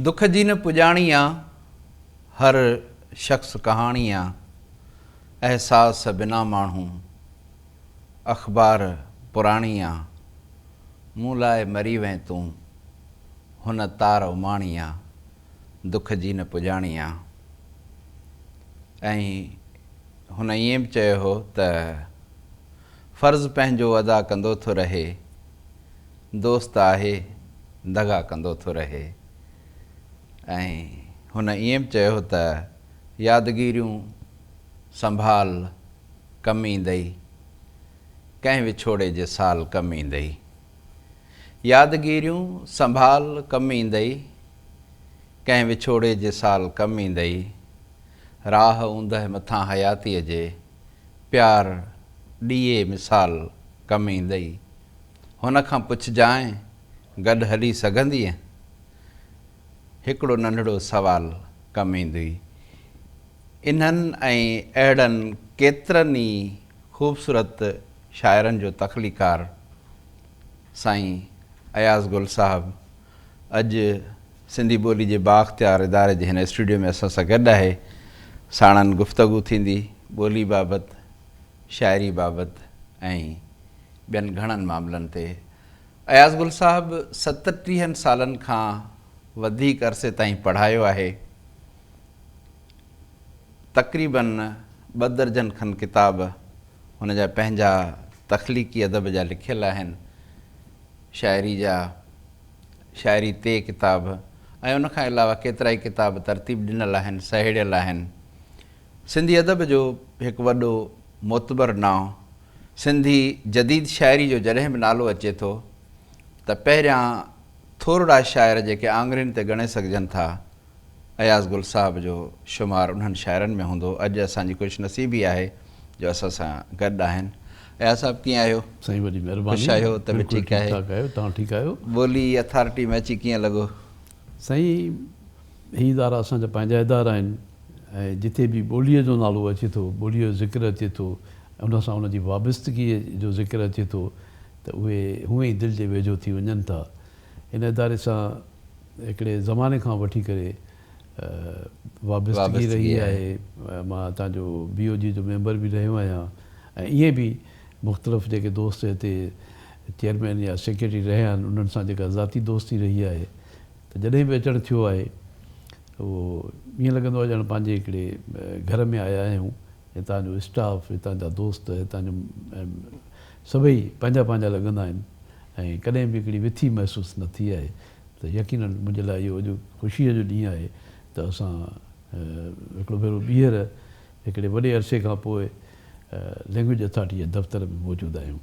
دک جي نه پڄاڻي آ، هر شخص ڪهاڻي آ، احساس بنا ماڻهو، اخبار پراڻي آ، مون لاء مري وئين تون، هن تار اماڻي آ، دک جي نه پڄاڻي آ. ۽ هن ائين به چيو هو ته فرض پنهنجو ادا ڪندو ٿو رهي، دوست آهي دغا ڪندو ٿو رهي. ۽ هن ائين به چيو هو ته يادگيريون سنڀال ڪم ايندئي، ڪنهن وڇوڙي جي سال ڪم ايندئي. يادگيريون سنڀال ڪم ايندئي، ڪنهن وڇوڙي جي سال ڪم ايندئي. راهه اوندهه مٿان حياتيء جي، پيار ڏيئي مثال ڪم ايندئي. هن کان پڇجانء، گڏ هلي سگهندينء؟ هڪڙو ننڍڙو سوال ڪم ايندئي. انهن ۽ اهڙن ڪيترن ئي خوبصورت شاعرن جو تخليقار سائين اياز گل صاحب اڄ سنڌي ٻولي جي بااختيار اداري جي هن اسٽوڊيو ۾ اسان سان گڏ آهي. ساڻن گفتگو ٿيندي ٻولي بابت، شاعري بابت ۽ ٻين گهڻن معاملن تي. اياز گل صاحب ستٽيهن سالن کان وڌيڪ عرصي تائين پڙهايو آهي. تقريباً ٻه درجن کن ڪتاب هن جا پنهنجا تخليقي ادب جا لکيل آهن. شاعري جا شاعري تي ڪتاب ۽ ان کان علاوه ڪيترائي ڪتاب ترتيب ڏنل آهن، سهيڙيل آهن. سنڌي ادب جو هڪ وڏو معتبر نانء، سنڌي جديد شاعري جو جڏهن به نالو اچي ٿو ته پهريان ٿورڙا شاعر جيڪي آڱرين تي ڳڻي سگهجن ٿا، اياز گل صاحب جو شمار انهن شاعرن ۾ هوندو. اڄ اسان جي خوش نصيبي آهي جو اسان سان گڏ آهن. اياز صاحب ڪيئن آهيو؟ سائين وڏي مهرباني. خوش آهيو؟ طبيعت ٺيڪ آهي؟ ٺيڪ ٺاڪ آهيو، توهان ٺيڪ آهيو؟ ٻولي اٿارٽي ۾ اچي ڪيئن لڳو؟ سائين هي ادارا اسان جا پنهنجا ادارا آهن ۽ جتي به ٻوليء جو نالو اچي ٿو، ٻوليء جو ذڪر اچي ٿو ۽ ان سان ان جي وابستگيء جو ذڪر اچي ٿو ته اهي هونئن ئي دل جي ويجهو ٿي وڃن ٿا. هن اداري سان هڪڙي زماني کان وٺي ڪري وابستگي رهي آهي. مان هتان جو بي او جي جو ميمبر به رهيو آهيان ۽ ائين به مختلف جيڪي دوست هتي چيئرمين يا سيڪريٽري رهيا آهن انهن سان جيڪا ذاتي دوستي رهي آهي ته جڏهن به اچڻ ٿيو آهي اهو ائين لڳندو آهي ڄڻ پنهنجي هڪڙي گهر ۾ آيا آهيون. هتان جو اسٽاف، هتان جا دوست، هتان جو سڀئي پنهنجا پنهنجا لڳندا آهن ۽ ڪڏهن به هڪڙي وٿي محسوس نه ٿي آهي ته يقينن منهنجي لاء اهو اڄ خوشيء جو ڏينهن آهي ته اسان هڪڙو ڀيرو ٻيهر هڪڙي وڏي عرصي کان پوء لينگويج اٿارٽي جي دفتر ۾ موجود آهيون.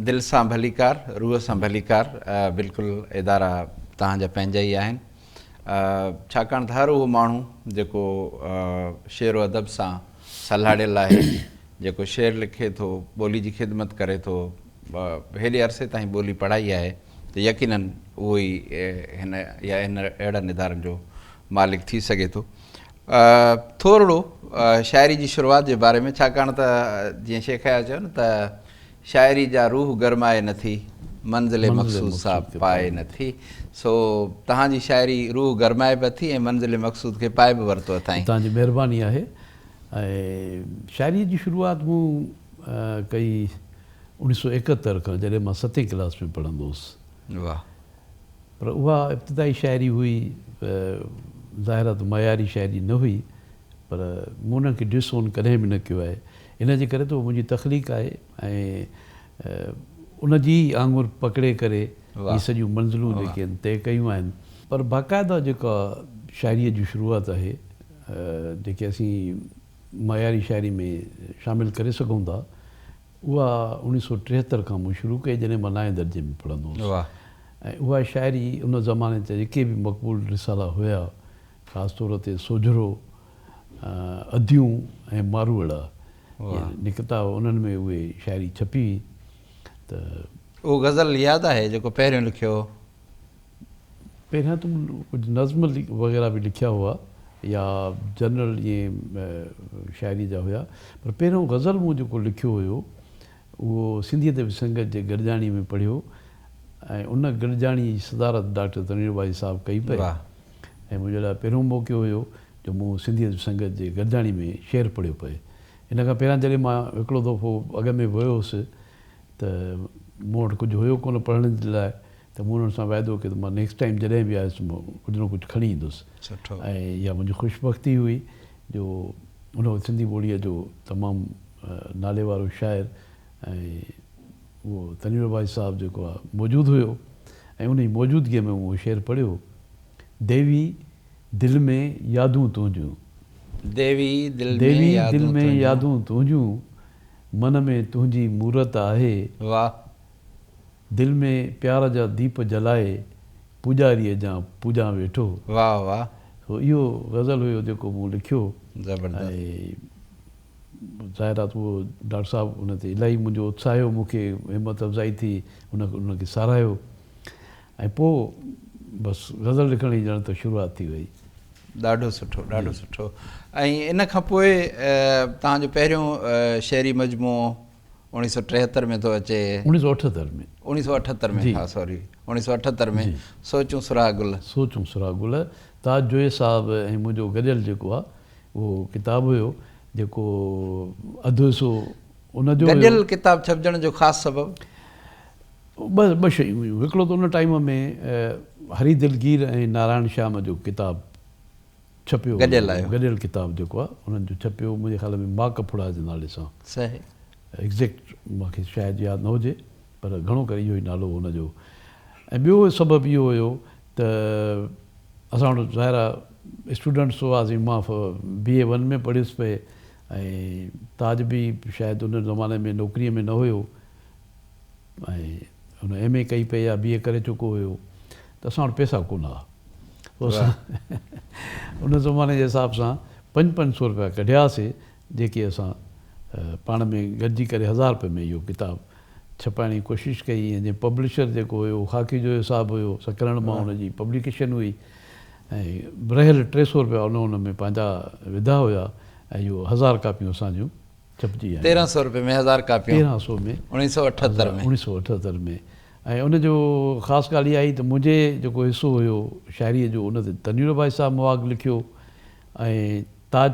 دل سان ڀليڪار، روح سان ڀليڪار، بلڪل ادارا توهان جا پنهنجا ئي آهن. ڇاڪاڻ ته هر اهو ماڻهو جيڪو شعر و ادب سان سلهاڙيل آهي، جيڪو شعر لکي ٿو، ٻولي جي خدمت ڪري ٿو، هيڏي عرصي تائين ٻولي پڙهائي آهي ته يقيناً اهو ئي هن يا ان اهڙن ادارن جو مالڪ ٿي سگهي ٿو. ٿورڙو شاعري جي شروعات جي باري ۾ ڇاڪاڻ ته جيئن شيخ اياز چيو نه ته شاعري جا روح گرمائي نه ٿي، منزل مقصود سا پائي نه ٿي. سو توهان جي شاعري روح گرمائي به اٿي ۽ منزل مقصود کي پائي به ورتو اٿائين. توهان جي مهرباني آهي ۽ شاعري جي شروعات مون ڪئي اوڻيهه سو ايڪهتر کان جڏهن مان ستين ڪلاس ۾ پڙهندو هوس. واهه. پر اها ابتدائي شاعري هئي ظاهر آهي ته معياري شاعري نه هئي پر مون انهن کي ڊس اون ڪڏهن به نه ڪيو آهي. ان جي ڪري ته اهو منهنجي تخليق آهي ۽ ان جي ئي آڱر پڪڙي ڪري هي سڄيون منزلون جيڪي آهن طئي ڪيون آهن. پر باقاعده جيڪا شاعريء جي شروعات آهي جيڪي اسين معياري شاعري ۾ شامل ڪري سگهون ٿا اها اوڻيهه سو ٽيهتر کان مون شروع ڪئي جڏهن مان نائين درجي ۾ پڙهندو هوس ۽ اها شاعري ان زماني جا جيڪي به مقبول رسالا هيا خاص طور تي سوجهرو، اديون ۽ ماروئڙا اهي نڪتا هئا انهن ۾ اهي شاعري ڇپي هئي ته. اهو غزل ياد آهي جيڪو پهريون لکيو هو؟ پهريان ته مون ڪجهه نظم وغيره به لکيا هئا يا جنرل ائين شاعري جا هيا پر پهريون غزل مون جيڪو لکيو هيو اهو سنڌي ادبي سنگت جي گڏجاڻي ۾ پڙهيو. ۽ ان گڏجاڻي جي صدارت ڊاڪٽر تنوير عباسي صاحب ڪئي پئي ۽ منهنجي لاء پهريون موقعو هيو جو مون سنڌي ادبي سنگت جي گڏجاڻي ۾ شعر پڙهيو پئي. ان کان پهريان جڏهن مان هڪڙو دفعو اڳ ۾ ويو هوس ته مون وٽ ڪجهه هيو ڪونه پڙهڻ جي لاء ته مون انهن سان وعدو ڪيو ته مان نيڪسٽ ٽائيم جڏهن به آيس مان ڪجهه نه ڪجهه کڻي ايندس ۽ اها منهنجي خوش بختي هئي جو ان وقت سنڌي ٻوليء جو تمام نالي وارو شاعر ۽ اهو تنوير عباسي صاحب جيڪو آهي موجود هيو ۽ ان جي موجودگيء ۾ مون اهو شعر پڙهيو، ديوي دل ۾ يادون تنهنجون. ديوي دل ۾ يادون دل ۾ يادون تنهنجون، من ۾ تنهنجي مورت آهي. واهه. دل ۾ پيار جا ديپ جلائي، پوڄاريء جان پوڄان ويٺو. واهه واهه. سو اهو غزل هيو جيڪو مون لکيو. زبردست. ۽ ظاهر آ ته اهو ڊاڪٽر صاحب ان تي الاهي منهنجو اتساهيو مون کي همت افزائي ٿي ان ان کي ساراهيو ۽ پوء بس غزل لکڻ جي ڄڻ ته شروعات ٿي وئي. ڏاڍو سٺو ڏاڍو سٺو ۽ ان کان پوء توهان جو پهريون شعري مجموعو اوڻيهه سو 73 ۾ ٿو اچي. اوڻيهه سو 78 ۾. اوڻيهه سو 78 ۾ ها سوري اوڻيهه سو 78 ۾ سوچون سرها گل. سوچون سرها گل تاج جويي صاحب ۽ منهنجو گڏيل جيڪو آ اهو ڪتاب هيو جيڪو اڌ حصو ان جو هيو. گڏيل ڪتاب ڇپجڻ جو خاص سبب؟ ٻه شيون هيون. هڪڙو ته ان ٽائيم ۾ هري دلگير ۽ نارائڻ شيام جو ڪتاب ڇپيو گڏيل آيو. گڏيل ڪتاب جيڪو آهي انهن جو ڇپيو منهنجي خيال ۾ ماڪ ڦڙا جي نالي سان. صحيح. ايگزيڪٽ مان کي شايد ياد نه هجي پر گهڻو ڪري اهو ئي نالو هو ان جو ۽ ٻيو سبب اهو هيو ته اسان وٽ ظاهر آ اسٽوڊنٽس هئاسين مان بي اي ون ۾ پڙهيس پئي ۽ تاج به شايد ان زماني ۾ نوڪريء ۾ نه هيو ۽ هن ايم اي ڪئي پئي يا بي اي ڪري چڪو هيو ته اسان وٽ پئسا ڪونه هئا اسان ان زماني جي حساب سان پنج پنج سو روپيا ڪڍياسي جيڪي اسان پاڻ ۾ گڏجي ڪري هزار روپين ۾ اهو ڪتاب ڇپائڻ جي ڪوشش ڪئي ۽ جنهن پبلشر جيڪو هيو اهو خاڪي جويو صاحب هيو سڪرنڊ مان ان جي پبليڪيشن هئي ۽ رهيل 300 روپيا ان ان ۾ پنهنجا وڌا هيا ۽ اهو هزار ڪاپيون اسان جون ڇپجي آيون. 1300 روپين ۾ هزار ڪاپيون. 1300 ۾ 1978 ۾. 1978 ۾ ۽ ان جو خاص ڳالهه اها آئي ته منهنجي جيڪو حصو هيو شاعريء جو ان تي تنوير عباسي صاحب مهاڳ لکيو ۽ تاج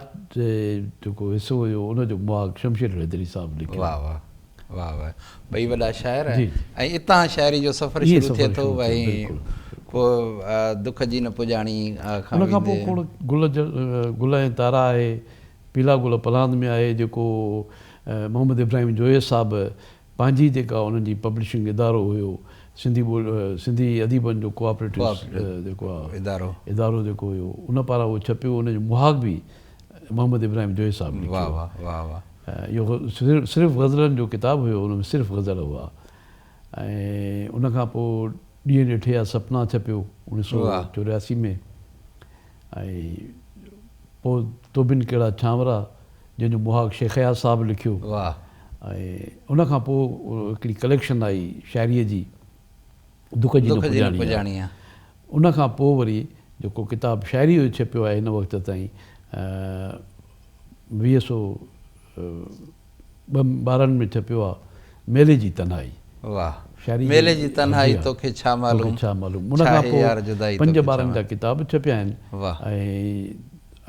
جيڪو حصو هيو ان جو مهاڳ شمشير الحيدري صاحب لکيو. واه واه واه واه ٻئي وڏا شاعر ۽ اتان شاعري جو سفر شروع ٿئي ٿو ۽ پوء دک جي نه پڄاڻي کان ويندي. ان کان پوء کوڙ گل گل ۽ تارا آهي، پيلا گل پلاند ۾ آهي جيڪو محمد ابراهيم جويي صاحب پنهنجي جيڪا انهن جي پبلشنگ ادارو هيو سنڌي ٻول سنڌي اديبن جو ڪوآپريٽو جيڪو آ ادارو ادارو جيڪو هيو ان پاران اهو ڇپيو ان جو مهاڳ به محمد ابراهيم جويي صاحب لکيو. واه واه واه واه. اهو صرف غزلن جو ڪتاب هيو ان ۾ صرف غزل هئا ۽ ان کان پوء ڏينهن ڏٺي جا سپنا ڇپيو 1984 ۾ ۽ پوء توبين ڪهڙا ڇانورا جنهن جو مهاڳ شيخ اياز صاحب لکيو ۽ ان کان پوء هڪڙي ڪليڪشن آئي شاعريء جي دک جي نه پڄاڻي آ. ان کان پوء وري جيڪو ڪتاب شاعريء جو ڇپيو آهي هن وقت تائين 20 سو 2 ٻارهن ۾ ڇپيو آ ميلي جي تنهائي. واه ميلي جي تنهائي توکي ڇا معلوم ڇا معلوم ان کان پوء پنج ٻارن جا ڪتاب ڇپيا آهن ۽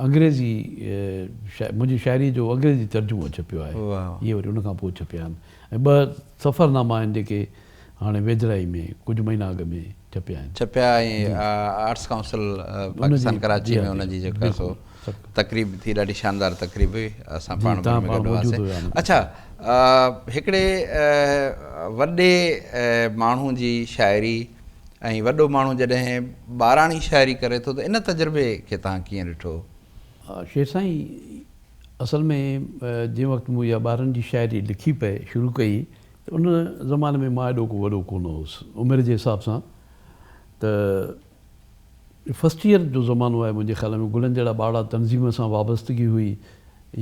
انگريزي منهنجي شاعري جو انگريزي ترجمو ڇپيو آهي اهي وري ان کان پوء ڇپيا آهن ۽ ٻه سفرناما آهن جيڪي هاڻي ويجهڙائي ۾ ڪجهه مهينا اڳ ۾ ڇپيا آهن. ڇپيا ۽ آرٽس ڪائونسل پاڪستان ڪراچي ۾ ان جي جيڪا سو تقريب ٿي ڏاڍي شاندار تقريب هئي اسان پاڻ به ان ۾ گڏ هئاسين. اڇا هڪڙي وڏي ماڻهو جي شاعري ۽ وڏو ماڻهو جڏهن ٻاراڻي شاعري ڪري ٿو ته ان تجربي کي توهان ڪيئن ڏٺو؟ شير سائين اصل ۾ جنهن وقت مون اها ٻارن جي شاعري لکي پئي شروع ڪئي ته ان زماني ۾ مان ايڏو ڪو وڏو ڪونه هوس عمر جي حساب سان ته فرسٽ ايئر جو زمانو آهي منهنجي خيال ۾ گلن جهڙا ٻارڙا تنظيم سان وابستگي هئي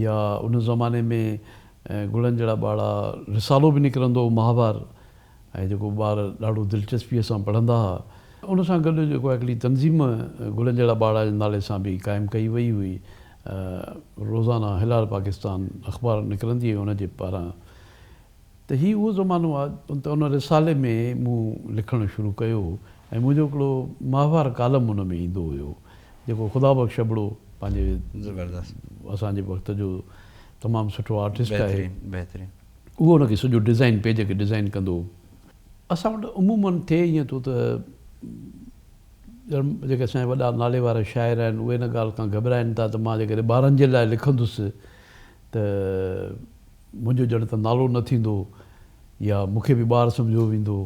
يا ان زماني ۾ گلن جهڙا ٻارڙا رسالو به نڪرندو هو ماهوار ۽ جيڪو ٻار ڏاڍو دلچسپيء سان پڙهندا ها. ان سان گڏ جيڪو هڪڙي تنظيم گلن جهڙا ٻارڙا جي نالي سان به قائم ڪئي وئي هئي. روزانه هلال پاڪستان اخبار نڪرندي هئي ان جي پاران. ته هي اهو زمانو آ ته ان رسالي ۾ مون لکڻ شروع ڪيو هو ۽ منهنجو هڪڙو ماهوار ڪالم ان ۾ ايندو هيو جيڪو خدا بخش ابڙو پنهنجي زبردست اسان جي وقت جو تمام سٺو آرٽسٽ آهي. بهترين بهترين. اهو ان کي سڄو ڊزائين پيج کي ڊزائين ڪندو هو. اسان وٽ عموماً ٿئي ائين ٿو ته ڄڻ جيڪي اسان جا وڏا نالي وارا شاعر آهن اهي ان ڳالهه کان گهٻرائن ٿا ته مان جيڪڏهن ٻارن جي لاء لکندس ته منهنجو ڄڻ ته نالو نه ٿيندو يا مون کي به ٻار سمجهيو ويندو.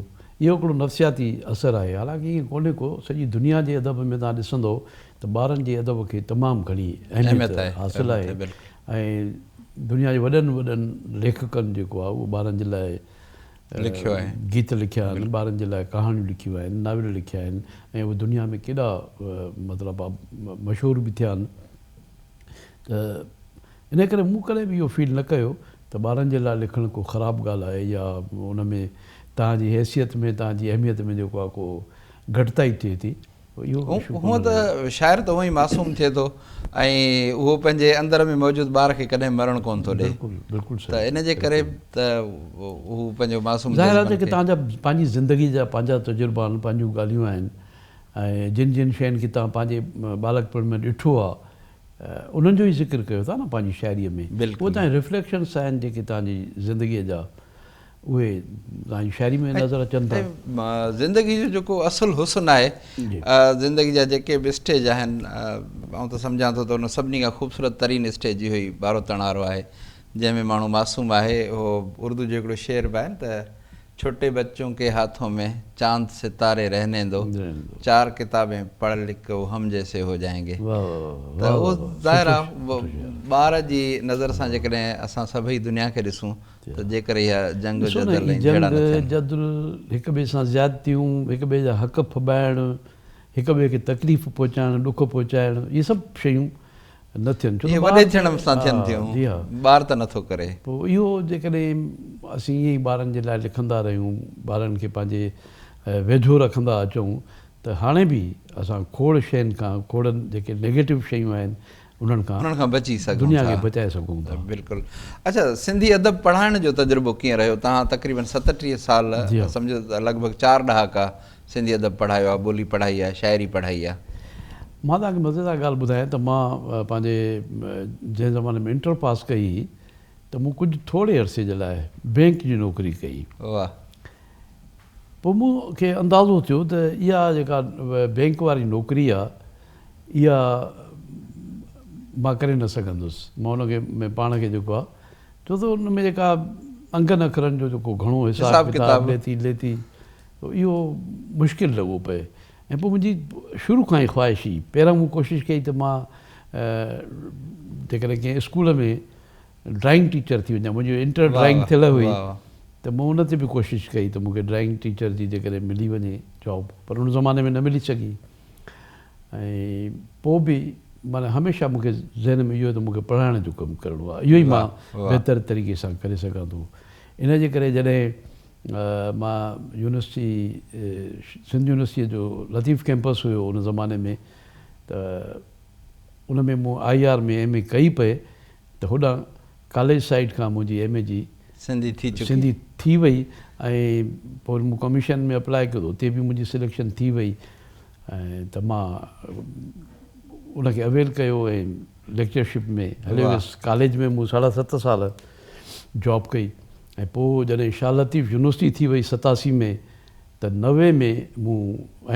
اهو هڪڙو نفسياتي اثر آهي. حالانڪه ائين ڪونهي ڪو، سڄي دنيا جي ادب ۾ توهان ڏسندؤ ته ٻارن جي ادب کي تمام گهڻي اهميت حاصل آهي ۽ دنيا جي وڏن وڏن ليکڪن جيڪو آهي اهو ٻارن جي لاء گيت لکيا آهن، ٻارن جي لاء ڪهاڻيون لکيون آهن، ناول لکيا آهن ۽ اهي دنيا ۾ ڪيڏا مطلب مشهور به ٿيا آهن ته انهيء ڪري مون ڪڏهن به اهو فيل نه ڪيو ته ٻارن جي لاء لکڻ ڪو خراب ڳالهه آهي يا ان ۾ توهان جي حيثيت ۾ توهان جي اهميت ۾ جيڪو آهي ڪو گهٽتائي ٿئي ٿي. اهو اشو ڪونه هونء رهيو. ته شاعر ته هونء ئي معصوم ٿئي ٿو ۽ اهو پنهنجي اندر ۾ موجود ٻار کي ڪڏهن مرڻ ڪونه ٿو ڏئي بلڪل بلڪل ته صحيح ان جي ڪري بلڪل. ته هو پنهنجو معصوم ظاهر آهي جذبن ته کي. توهان جا پنهنجي زندگي جا پنهنجا تجربا آهن پنهنجون ڳالهيون آهن ۽ جن جن شين کي توهان پنهنجي ٻالڪپڻ ۾ ڏٺو آهي انهن جو ئي ذڪر ڪيو ٿا نه پنهنجي شاعريء ۾ اهي توهان جا رفليڪشنس آهن جيڪي توهان جي زندگيء جا اهي توهان جي شاعري ۾ نظر اچن ٿا. ۽ زندگي جو جيڪو اصل حسن آهي زندگي جا جيڪي به اسٽيج آهن آئون ته سمجهان ٿو ته ان سڀني کان خوبصورت ترين اسٽيج اهو ئي ٻاروتڻ وارو آهي جنهن ۾ ماڻهو معصوم آهي اهو اردو جو هڪڙو شعر به آهي نه ته ڇوٽي بچون ڪي هاٿون ۾ چاند ستاري رهني دو چار ڪتابين پڙھ لک وو هم جيسي هو جائين گي ته اهو ظاهر آ ٻار جي نظر سان جيڪڏهن اسان سڀئي دنيا کي ڏسون ته جيڪر اها جنگ جدل ۽ جهيڙا نه ٿين. جنگ جدل هڪ ٻئي سان زيادتيون هڪ ٻئي جا حق ڦٻائڻ هڪ ٻئي کي تڪليف پهچائڻ ڏک پهچائڻ اهي سڀ شيون نه ٿين ڇو اهي ته وڏي ٻار ٿيڻ سان ٿين ها ٿيون جي ها. ٻار ته نٿو ڪري. پوء اهو جيڪڏهن اسين ائين ئي ٻارن جي لاء لکندا رهيون ٻارن کي پنهنجي ويجهو رکندا اچون ته هاڻي به اسان کوڙ شين کان کوڙ جيڪي نيگيٽو شيون آهن انهن کان انهن کان بچي سگهون دنيا ٿا. کي بچائي سگهون ٿا. بلڪل اڇا سنڌي ادب پڙهائڻ جو تجربو ڪيئن رهيو توهان تقريبن 37 سال جي ها. سمجهو ته لڳ ڀڳ چار ڏهاڪا سنڌي ادب پڙهايو آ، ٻولي پڙهائي آ، شاعري پڙهائي آ. مان توهان کي مزيدار ڳالهه ٻڌايان ته مان پنهنجي جنهن زماني ۾ انٽر پاس ڪئي هئي ته مون ڪجهه ٿوري عرصي جي لاء بئنڪ جي نوڪري ڪئي. واهه. پوء مون کي اندازو ٿيو ته اها جيڪا بئنڪ واري نوڪري آ اها مان ڪري نه سگهندس. مان ان کي ۾ پاڻ کي جيڪو آ ڇو ته ان ۾ جيڪا انگن اکرن جو جيڪو گهڻو حساب ڪتاب ليتي ليتي ته اهو مشڪل لڳو پئي ۽ پوء منهنجي شروع کان ئي خواهش هئي پهريان مون ڪوشش ڪئي ته مان جيڪڏهن ڪنهن اسڪول ۾ ڊرائنگ ٽيچر ٿي وڃان منهنجي انٽر ڊرائنگ ٿيل هئي ته مون ان تي به ڪوشش ڪئي ته مون کي ڊرائنگ ٽيچر جي جيڪڏهن ملي وڃي جاب پر ان زماني ۾ نه ملي سگهي ۽ پوء به معنيٰ هميشه مون کي ذهن ۾ اهو ته مون کي پڙهائڻ جو ڪم ڪرڻو آهي اهو ئي مان بهتر طريقي سان ڪري سگهان ٿو ان جي ڪري جڏهن مان يونيورسٽي سنڌ يونيورسٽيء جو لطيف ڪئمپس هيو ان زماني ۾ ته ان ۾ مون I R ۾ M A ڪئي پئي ته هوڏانهن ڪاليج سائيڊ کان منهنجي ايم اي جي سنڌي ٿي چڪي. سنڌي ٿي وئي ۽ پوء وري مون ڪميشن ۾ اپلاء ڪيو ته اتي به منهنجي سليڪشن ٿي وئي ۽ ته مان ان کي اويل ڪيو ۽ ليڪچرشپ ۾ هليو ويس. ڪاليج ۾ مون ساڍا ست سال جاب ڪئي. ۽ پوء جڏهن شاهه لطيف يونيورسٽي ٿي وئي 87 ۾ ته 90 ۾ مون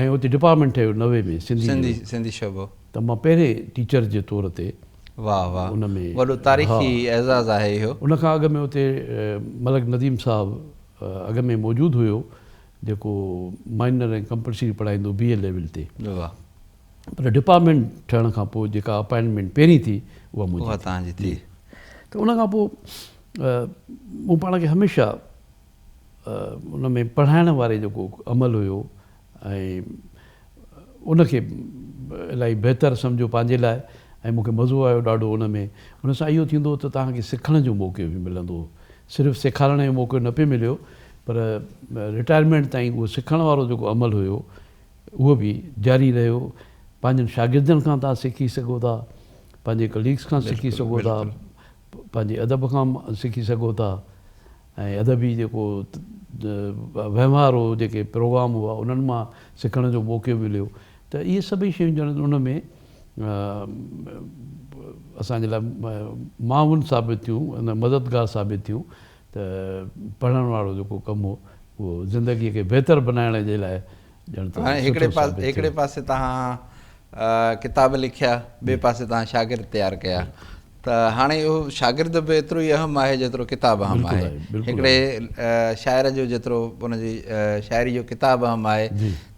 ۽ اتي ڊپارٽمينٽ ٺهيو 90 ۾ سنڌي سنڌي سنڌي شعبو. ته مان پهرين ٽيچر جي طور تي واه واه ان ۾ وڏو تاريخي اعزاز آهي اهو. ان کان اڳ ۾ اتي ملڪ نديم صاحب اڳ ۾ موجود هيو جيڪو مائنر ۽ ڪمپلسري پڙهائيندو بي اي ليول تي. واه. پر ڊپارٽمينٽ ٺهڻ کان پوء جيڪا اپائنٽمينٽ پهرين ٿي اها منهنجي اها توهان جي ٿي. ته ان کان پوء مون پاڻ کي هميشه ان ۾ پڙهائڻ واري جيڪو عمل هيو ۽ ان کي الاهي بهتر سمجهيو پنهنجي لاء ۽ مون کي مزو آيو ڏاڍو ان ۾ ان سان اهو ٿيندو ته توهان کي سکڻ جو موقعو به ملندو هو صرف سيکارڻ جو موقعو نه پئي مليو پر رٽائرمينٽ تائين اهو سکڻ وارو جيڪو عمل هيو اهو به جاري رهيو. پنهنجن شاگردن کان توهان سکي سگهو ٿا، پنهنجي ڪليگس کان سکي سگهو ٿا، پنهنجي ادب کان سکي سگهو ٿا ۽ ادبي جيڪو وهنوار هو، جيڪي پروگرام هئا انهن مان سکڻ جو موقعو مليو ته اهي سڀئي شيون ڄڻ ان ۾ اسان جي لاء معاون ثابت ٿيون ۽ مددگار ثابت ٿيون ته پڙهڻ وارو جيڪو ڪم هو اهو زندگيء کي بهتر بنائڻ جي لاء ڄڻ ته هاڻي سٺو ثابت ٿيو. هڪڙي پاسي توهان ڪتاب لکيا، ٻئي پاسي توهان شاگرد تيار ڪيا ته هاڻي اهو شاگرد به ايترو ئي اهم آهي جيترو ڪتاب اهم آهي. هڪڙي شاعر جو جيترو ان جي شاعري جو ڪتاب اهم آهي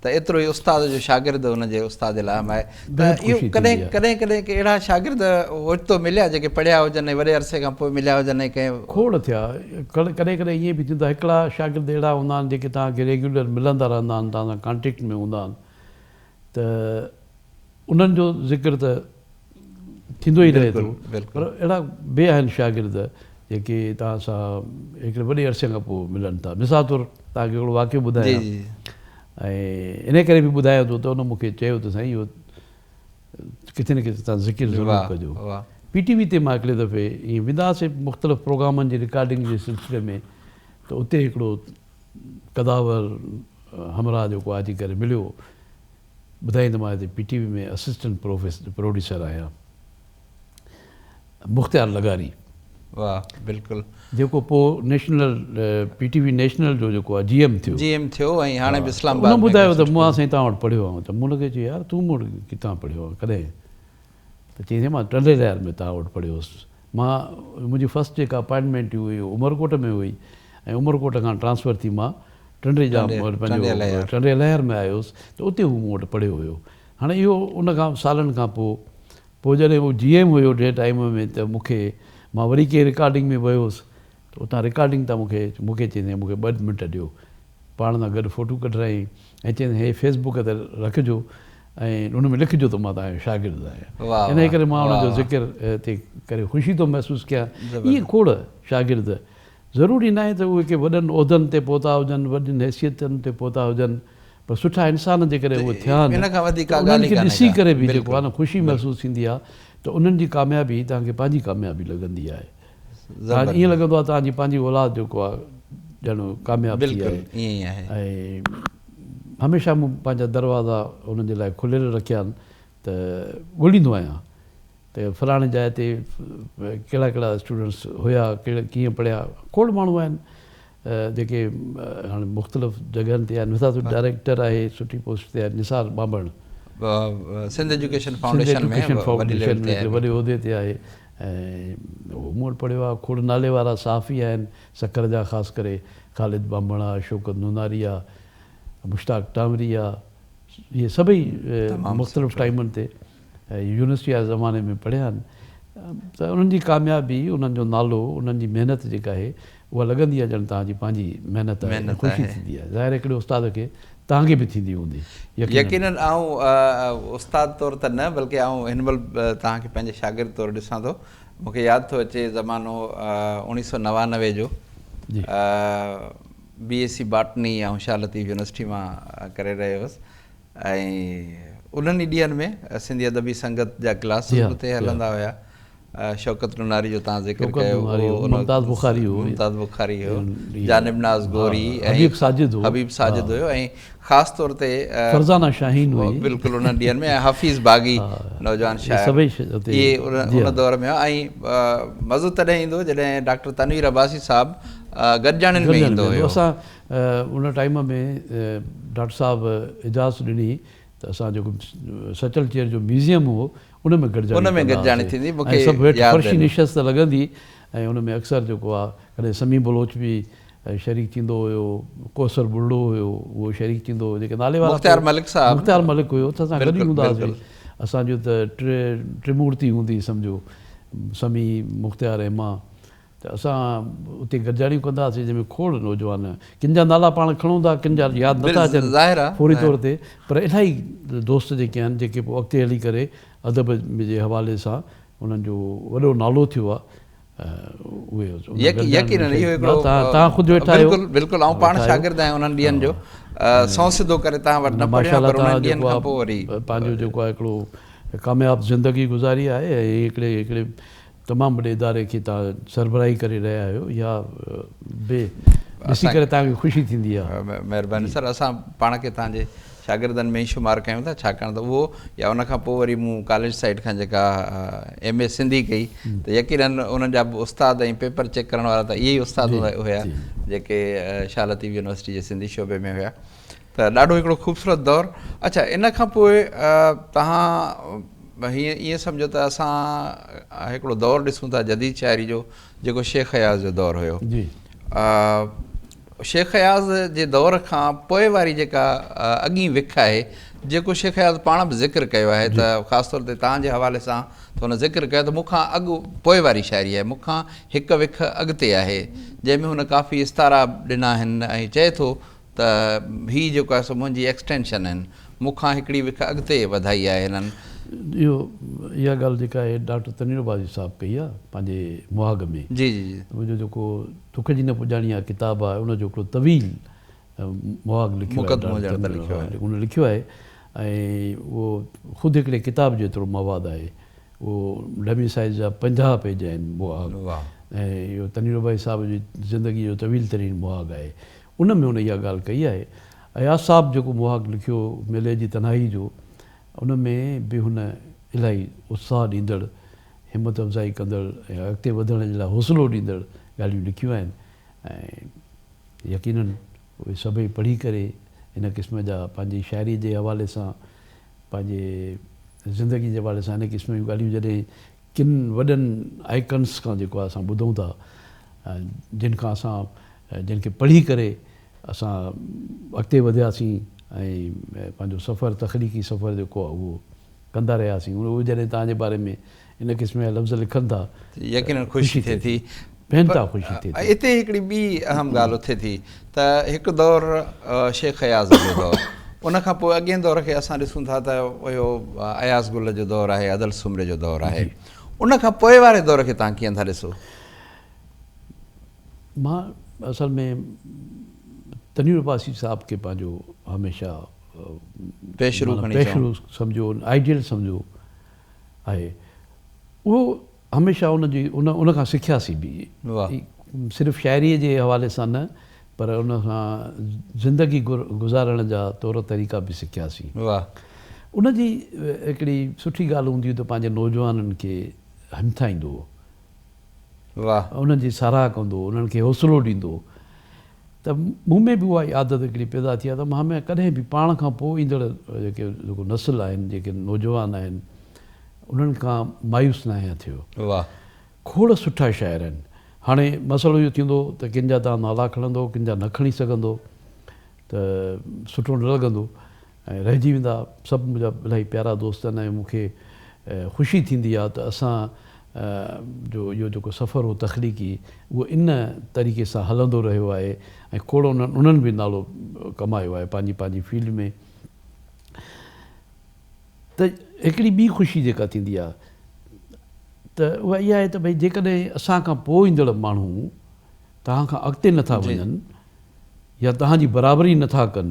ته ايترو ئي استاد جو شاگرد ان جي استاد لاء اهم آهي ته اهو ڪڏهن ڪڏهن ڪڏهن ڪي اهڙا شاگرد اوچتو مليا جيڪي پڙهيا هجن ۽ وڏي عرصي کان پوء مليا هجن ۽ ڪنهن کوڙ ٿيا. ڪڏهن ڪڏهن ائين به ٿيندو آهي هڪڙا شاگرد اهڙا هوندا آهن جيڪي توهان کي ريگيولر ملندا رهندا آهن توهان سان ڪانٽيڪٽ ۾ هوندا آهن ته انهن جو ذڪر ته ٿيندو ئي رهي ٿو پر اهڙا به آهن شاگرد جيڪي توهان سان هڪڙي وڏي عرصي کان پوء ملن ٿا. مثال طور توهان کي هڪڙو واقعو ٻڌايان ۽ انهي ڪري به ٻڌايان ٿو ته ان مون کي چيو ته سائين اهو ڪٿي نه ڪٿي توهان ذڪر ضرور ڪجو. پي ٽي وي تي مان هڪڙي دفعي ائين ويندا هئاسين مختلف پروگرامن جي رڪارڊنگ جي سلسلي ۾ ته اتي هڪڙو قداور همراهه جيڪو آهي اچي ڪري مليو. ٻڌائين ته مان هتي پي ٽي وي ۾ اسسٽنٽ پروڊيوسر آهيان مختيار لغاري. واه بلڪل. جيڪو پوء نيشنل پي ٽي وي نيشنل جو جيڪو آهي جي ايم ٿيو. جي ايم ٿيو ۽ هاڻي به اسلام آباد ۾. ان ٻڌايو ته مان سائين توهان وٽ پڙهيو آهيان ته مون ان کي چيو يار تون مون وٽ ڪٿان پڙهيو آهين ڪڏهن ته چيائين سائين مان ٽنڊي لهيار ۾ توهان وٽ پڙهيو هوس مان منهنجي فرسٽ جيڪا اپائنٽمينٽ هئي اها عمرڪوٽ ۾ هئي ۽ عمرڪوٽ کان ٽرانسفر ٿي مان ٽنڊي ڄام پنهنجو ٽنڊي الهيار ۾ آيو هوس ته اتي هو مون وٽ پڙهيو هيو. هاڻي اهو ان کان سالن کان پوء پوء جڏهن هو جي ايم هيو جنهن ٽائيم ۾ ته مون کي مان وري ڪنهن رڪارڊنگ ۾ ويو هوس ته اتان رڪارڊنگ تان مون کي مون کي چيائين مون کي ٻه منٽ ڏيو پاڻ سان گڏ فوٽو ڪڍرايائين ۽ چيائين هي فيس بڪ تي رکجو ۽ ان ۾ لکجو ته مان توهان جو شاگرد آهيان. انهيء ڪري مان ان جو ذڪر هتي ڪري خوشي ٿو محسوس ڪيان. ائين کوڙ شاگرد ضروري ناهي ته اهي ڪي وڏن عهدن تي پهتا هجن، وڏين حيثيتن تي پهتا هجن، پر سٺا انسان جيڪڏهن اهي ٿيا آهن ته انهن کي ڏسي ڪري به جيڪو آهي نه خوشي محسوس ٿيندي آهي ته انهن جي ڪاميابي توهان کي پنهنجي ڪاميابي لڳندي آهي. توهان کي ائين لڳندو آهي توهان جي پنهنجي اولاد جيڪو آهي ڄڻ ڪامياب ٿي آهي ۽ هميشه مون پنهنجا دروازا انهن جي لاء کليل رکيا آهن ته ڳوليندو آهيان ته فلاڻي جاء تي ڪهڙا ڪهڙا اسٽوڊنٽس هيا ڪهڙا ڪيئن پڙهيا کوڙ ماڻهو آهن جيڪي هاڻي مختلف جڳهن تي آهن مثال طور ڊائريڪٽر آهي سٺي پوسٽ تي آهي نثار ٻانڀڻ سنڌ ايجوڪيشن فائونڊيشن ۾ وڏي ليول تي آهي وڏي عهدي تي آهي ۽ هو مون وٽ پڙهيو آهي کوڙ نالي وارا صحافي آهن سکر جا خاص ڪري خالد ٻانڀڻ آهي شوڪت نوناري آهي مشتاق ٽانوري آهي اهي سڀئي مختلف ٽائيمن تي يونيورسٽي واري زماني ۾ پڙهيا آهن ته انهن جي ڪاميابي انهن جو نالو انهن جي محنت جيڪا آهي اها لڳندي آهي ڄڻ توهان جي پنهنجي محنت آهي ۽ خوشي ٿيندي آهي ظاهر هڪڙي استاد کي توهان کي به ٿيندي هوندي يقينن آئون استاد طور ته نه بلڪه آئون هن مهل توهان کي پنهنجي شاگرد طور ڏسان ٿو مون کي ياد ٿو اچي زمانو اوڻيهه سو 99 جو بي ايس سي باٽني آئون شاهه لطيف يونيورسٽي مان ڪري رهيو هوس ۽ انهن ئي ڏينهن ۾ سنڌي ادبي سنگت جا ڪلاسز به اتي هلندا هيا. شوڪت نوناري جو توهان ذڪر ڪيو اهو ممتاز بخاري هو، ممتاز بخاري هو، جانب ناز غوري ۽ حبيب ساجد هو، حبيب ساجد هيو ۽ خاص طور تي فرزانه شاهين هئي بلڪل انهن ڏينهن ۾ ۽ حفيظ باغي نوجوان شاعر اهي ان دور ۾ هئا ۽ مزو تڏهن ايندو هو جڏهن ڊاڪٽر تنوير عباسي صاحب گڏجاڻين ۾ ايندو هيو. ان ٽائيم ۾ ڊاڪٽر صاحب اجازت ڏني ته اسان جيڪو سچل چيئر جو ميوزيم هو ان ۾ گڏجاڻي ڪندا هئاسين ۽ سڀ هيٺ فرشي نشست لڳندي ۽ ان ۾ اڪثر جيڪو آ ڪڏهن سميع بلوچ به شريڪ ٿيندو هيو ڪوثر ٻرڙو هيو اهو شريڪ ٿيندو هيو جيڪي نالي وارا مختيار ملڪ صاحب مختيار ملڪ هيو ته اسان گڏ ئي هوندا هئاسين اسان جو ته ٽرمورتي هوندي سمجهو سميع مختيار ۽ مان ته اسان اتي گڏجاڻيون ڪندا هئاسين جنهن ۾ کوڙ نوجوان ڪن جا نالا پاڻ کڻون ٿا ڪن جا ياد نٿا اچن فوري طور تي پر الاهي دوست جيڪي آهن جيڪي پوء اڳتي هلي ڪري ادب جي حوالي سان انهن جو وڏو نالو ٿيو آهي اهي يقينن اهو هڪڙو توهان خود ويٺا آهيو بلڪل بلڪل آئون پاڻ شاگرد آهيان انهن ڏينهن جو سنئون سڌو ڪري توهان وٽ نه پڙهيو آهيان پر انهن ڏينهن کان پوء وري پنهنجو جيڪو آهي هڪڙو ڪامياب زندگي گذاري آهي ۽ هڪڙي هڪڙي تمام وڏي اداري کي توهان سربراهي ڪري رهيا آهيو اها به ڏسي ڪري توهان کي خوشي ٿيندي آهي. مهرباني سر اسان پاڻ کي توهان جي شاگردن ۾ ئي شمار ڪيون ٿا ڇاڪاڻ ته اهو يا ان کان پوء وري مون ڪاليج سائيڊ کان جيڪا ايم اي سنڌي ڪئي ته يقينن انهن جا به استاد ۽ پيپر چيڪ ڪرڻ وارا ته اهي ئي استاد هيا جيڪي شاهه لطيف يونيورسٽي جي سنڌي شعبي ۾ هيا ته ڏاڍو هڪڙو خوبصورت دور. اڇا ان کان پوء توهان هيئن ائين سمجهو ته اسان هڪڙو دور ڏسون ٿا جديد شاعري جو جيڪو شيخ اياز جو دور هيو. جي. شيخ اياز جي دور کان پوء واري جيڪا اڳين وک آهي جيڪو شيخ اياز پاڻ به ذڪر ڪيو آهي ته خاص طور تي توهان جي حوالي سان ته هن ذڪر ڪيو ته مون کان اڳ پوء واري شاعري آهي مون کان هڪ وک اڳتي آهي جنهن ۾ هن ڪافي استعارا ڏنا آهن ۽ چئي ٿو ته هي جيڪو آهي سو منهنجي ايڪسٽينشن آهن، مون کان هڪڙي وک اڳتي وڌائي آهي هنن. اهو اها ڳالهه جيڪا آهي ڊاڪٽر تنوير عباسي صاحب ڪئي آهي پنهنجي مهاڳ ۾. جي جي جي. منهنجو جيڪو دک جي نه پڄاڻي آهي ڪتاب آهي ان جو هڪڙو طويل مهاڳ لکيو آهي مقدمو ڄڻ ته لکيو آهي. هن لکيو آهي ۽ اهو خود هڪڙي ڪتاب جيترو مواد آهي. اهو ڊمي سائيز جا 50 پيج آهن مهاڳ ۽ اهو تنوير عباسي صاحب جي زندگي جو طويل ترين مهاڳ آهي. ان ۾ هن اها ڳالهه ڪئي آهي. اياز صاحب جيڪو مهاڳ لکيو ميلي جي تنهائي جو ان ۾ به هن الاهي اتساهه ڏيندڙ، همت افزائي ڪندڙ ۽ اڳتي وڌڻ جي لاء حوصلو ڏيندڙ ڳالهيون لکيون آهن ۽ يقينن اهي سڀئي پڙهي ڪري ان قسم جا پنهنجي شاعري جي حوالي سان پنهنجي زندگي جي حوالي سان ان قسم جون ڳالهيون جڏهن ڪن وڏن آئيڪنس کان جيڪو آهي اسان ٻڌون ٿا جن کان اسان جن کي پڙهي ڪري اسان اڳتي وڌياسين ۽ پنهنجو سفر تخليقي سفر جيڪو آهي اهو ڪندا رهياسين اهي جڏهن توهان جي باري ۾ ان قسم جا لفظ لکن ٿا ته يقينن خوشي ٿئي ٿي. بي انتها خوشي ٿئي ٿي. اتي هڪڙي ٻي اهم ڳالهه اٿي ٿي ته هڪ دور شيخ اياز جو دور ان کان پوء اڳئين دور کي اسان ڏسون ٿا ته اهو اياز گل جو دور آهي ادل سومري جو دور آهي ان کان پوء واري دور کي توهان ڪيئن ٿا ڏسو؟ مان اصل ۾ تنوير عباسي صاحب کي پنهنجو هميشه پيشرو کڻي پيشرو سمجهيو آئيڊيل سمجهيو آهي اهو هميشه ان جي ان ان کان سکياسين به صرف شاعري جي حوالي سان نه پر ان کان زندگي گذارڻ جا طور طريقا به سکياسين. ان جي هڪڙي سٺي ڳالهه هوندي هئي ته پنهنجي نوجوانن کي همٿائيندو هو. انهن جي ساراهه ڪندو هو، انهن کي حوصلو ڏيندو هو ته مون ۾ به اها ئي عادت هڪڙي پيدا ٿي آهي ته مان ڪڏهن به پاڻ کان پوء ايندڙ جيڪي جيڪو نسل آهن، جيڪي نوجوان آهن، انهن کان مايوس ناهيان ٿيو. کوڙ سٺا شاعر آهن. هاڻي مسئلو اهو ٿيندو ته ڪن جا توهان نالا کڻندو، ڪن جا نه کڻي سگهندو ته سٺو نه لڳندو ۽ رهجي ويندا. سڀ منهنجا الاهي پيارا دوست آهن ۽ مون کي خوشي ٿيندي آهي ته اسان جو اهو جيڪو سفر هو تخليقي اهو ان طريقي سان هلندو رهيو آهي ۽ کوڙ انهن انهن به نالو ڪمايو آهي پنهنجي پنهنجي فيلڊ ۾. ته هڪڙي ٻي خوشي جيڪا ٿيندي آهي ته اها اها آهي ته ڀئي جيڪڏهن اسان کان پوء ايندڙ ماڻهو توهان کان اڳتي نٿا وڃن يا توهان جي برابري نٿا ڪن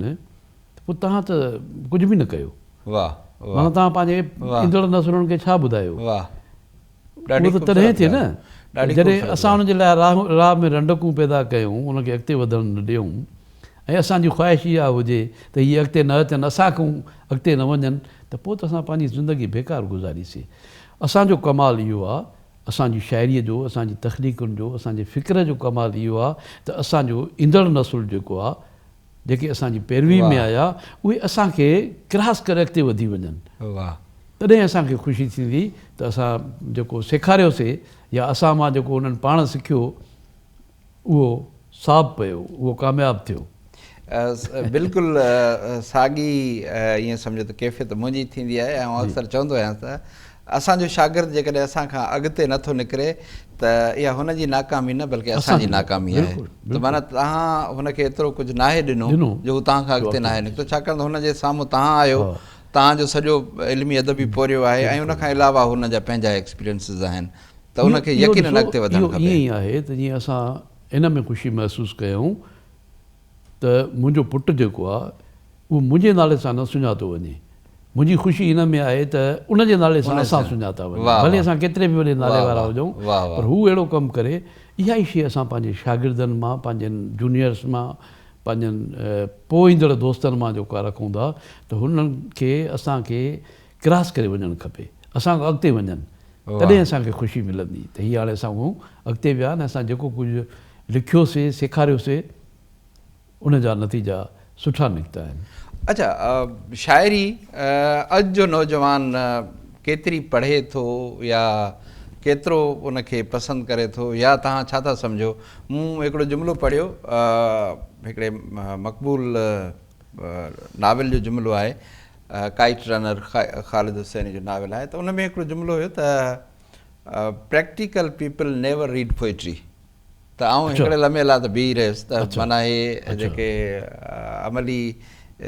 ته پوء توهان ته ڪجهه به نه ڪيو. معنيٰ توهان پنهنجي ايندڙ نسلن کي ڇا ٻڌايو؟ اهو ته تڏهن ٿئي نه جڏهن اسان انهن جي لاء راهه ۾ رنڊڪون پيدا ڪيون، انهن کي اڳتي وڌڻ نه ڏيون ۽ اسان جي خواهش اها هجي ته هي اڳتي نه اچن، اسان کان اڳتي نه وڃن ته پوء ته اسان پنهنجي زندگي بيڪار گذاريسين. اسان جو ڪمال اهو آهي، اسان جي شاعريء جو، اسان جي تخليقن جو، اسان جي فڪر جو ڪمال اهو آهي ته اسان جو ايندڙ نسل جيڪو آهي، جيڪي اسان جي پيروي ۾ آيا اهي اسان کي ڪراس ڪري اڳتي وڌي وڃن تڏهن اسان کي خوشي ٿيندي ته اسان جيڪو سيکاريوسي يا اسان مان جيڪو انهن پاڻ سکيو اهو صاب پيو اهو ڪامياب ٿيو. بلڪل ساڳي ائين سمجهو ته ڪيفيت منهنجي ٿيندي آهي ۽ آئون اڪثر چوندو آهيان ته اسان جو شاگرد جيڪڏهن اسان کان اڳتي نه ٿو نڪري ته اها هن جي ناڪامي نه بلڪه اسان جي ناڪامي آهي ته معنيٰ توهان هن کي ايترو ڪجهه ناهي ڏنو جو هو توهان کان اڳتي ناهي نڪتو ڇاڪاڻ ته هن جي سامهون توهان آهيو توهان جو سڄو علمي ادبي پورهيو آهي ۽ ان کان علاوه هن جا پنهنجا ايڪسپيرينسز آهن ته ان کي يقينن اڳتي وڌڻ کپي. اهو ائين ئي آهي ته جيئن اسان ان ۾ خوشي محسوس ڪيون ته منهنجو پٽ جيڪو آهي اهو منهنجي نالي سان نه سڃاتو وڃي. منهنجي خوشي ان ۾ آهي ته ان جي نالي سان اسان سڃاتا وڃون. ڀلي اسان ڪيتري به وڏي نالي وارا هجون پر هو اهڙو ڪم ڪري. اها ئي شيء اسان پنهنجي شاگردن مان، پنهنجن جونيئرس مان، پنهنجن پوء ايندڙ دوستن مان جيڪا رکون ٿا ته هنن کي اسان کي ڪراس ڪري وڃڻ کپي. اسان کان اڳتي وڃن تڏهن اسان کي خوشي ملندي ته هي هاڻي اسان کان اڳتي ويا آهن اسان جيڪو ڪجهه لکيوسي، سيکاريوسي. ان جا نتيجا سٺا نڪتا آهن. اڇا شاعري اڄ جو نوجوان ڪيتري پڙهي ٿو يا ڪيترو ان کي پسند ڪري ٿو يا توهان ڇا ٿا سمجهو مون هڪڙو جملو پڙهيو هڪڙي مقبول ناول جو جملو آهي ڪائيٽ رنر خالد حسيني جو ناول آهي ته ان ۾ هڪڙو جملو هيو ته practical people never read poetry ته آئون هڪڙي لمحي لاء ته بيهي رهيس ته معنيٰ هي جيڪي عملي